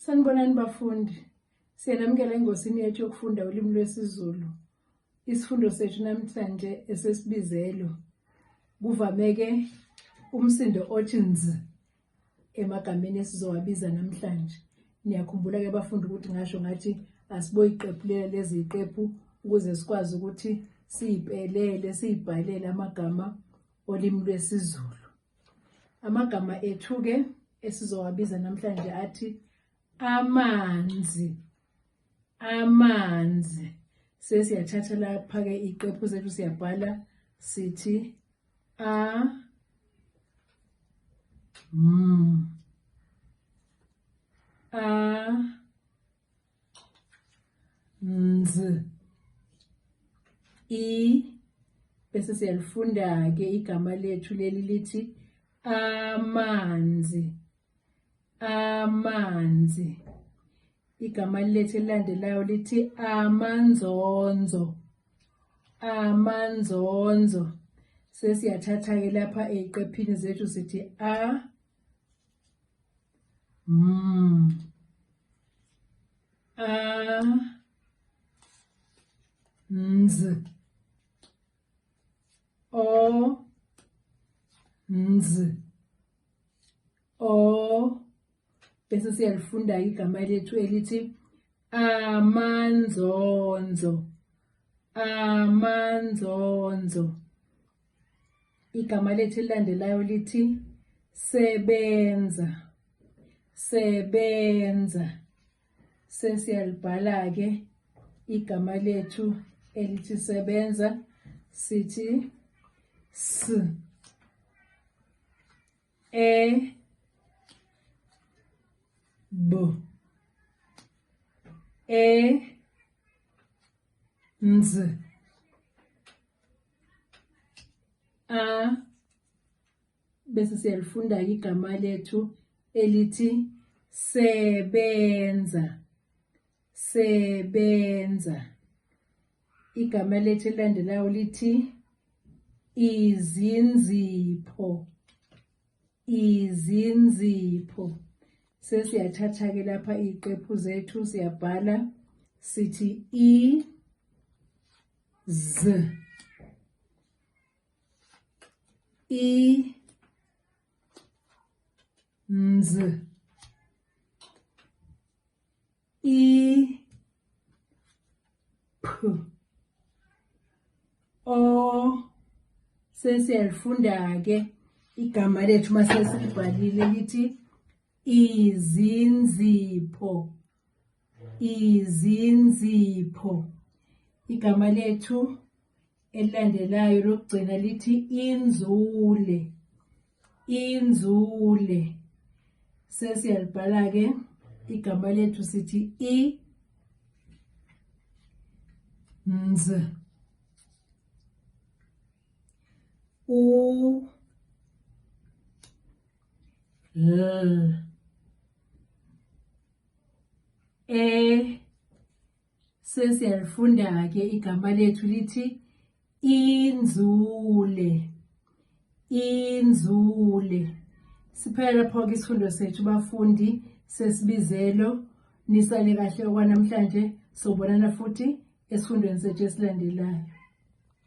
Sanibonani bafundi. Siyanamukela engosini yethu yokufunda ulimi lwesiZulu. Isifundo sethu namhlanje esesibizelo. Kuvameke umsindo othi nz emagameni esizowabiza namhlanje. Niyakhumbula ke bafundi ukuthi ngasho ngathi asiboyiqephulela lezi ziqephu ukuze sikwazi ukuthi siyipelele siyibhalele amagama olimi lwesiZulu. Amagama ethu-ke esizowabiza namhlanje athi amanzi, amanzi. Sesiyathatha lapha-ke iqephu zethu siyabhala sithi a m a nz i bese siyalifunda-ke igama lethu leli lithi amanzi amanzi igama lethu elilandelayo lithi amanzonzo amanzonzo sesiyathatha-ke lapha ey'qephini zethu sithi a m a nz o nz o bese siyalifunda igama lethu elithi amanzonzo amanzonzo Igama lethu elilandelayo lithi sebenza. Sebenza. Sesiyalibhala-ke igama lethu elithi sebenza sithi s e b e nz a bese siyalifunda-ke igama lethu elithi sebenza sebenza igama lethu elilandelayo lithi izinzipho izinzipho sesiyathatha-ke lapha iy'qephu zethu siyabhala sithi i Z I Nz I P O sesiyalifunda-ke igama lethu uma sesilibhalile lithi izinzipho izinzipho igama lethu elilandelayo lokugcina lithi inzule inzule sesiyalibhala ke igama lethu sithi i nz u L E sesiyalifunda-ke igama lethu lithi inzule inzule siphela lapho-ke isifundo sethu bafundi sesibizelo nisale kahle okwanamhlanje sobonana futhi esifundweni sethu esilandelayo.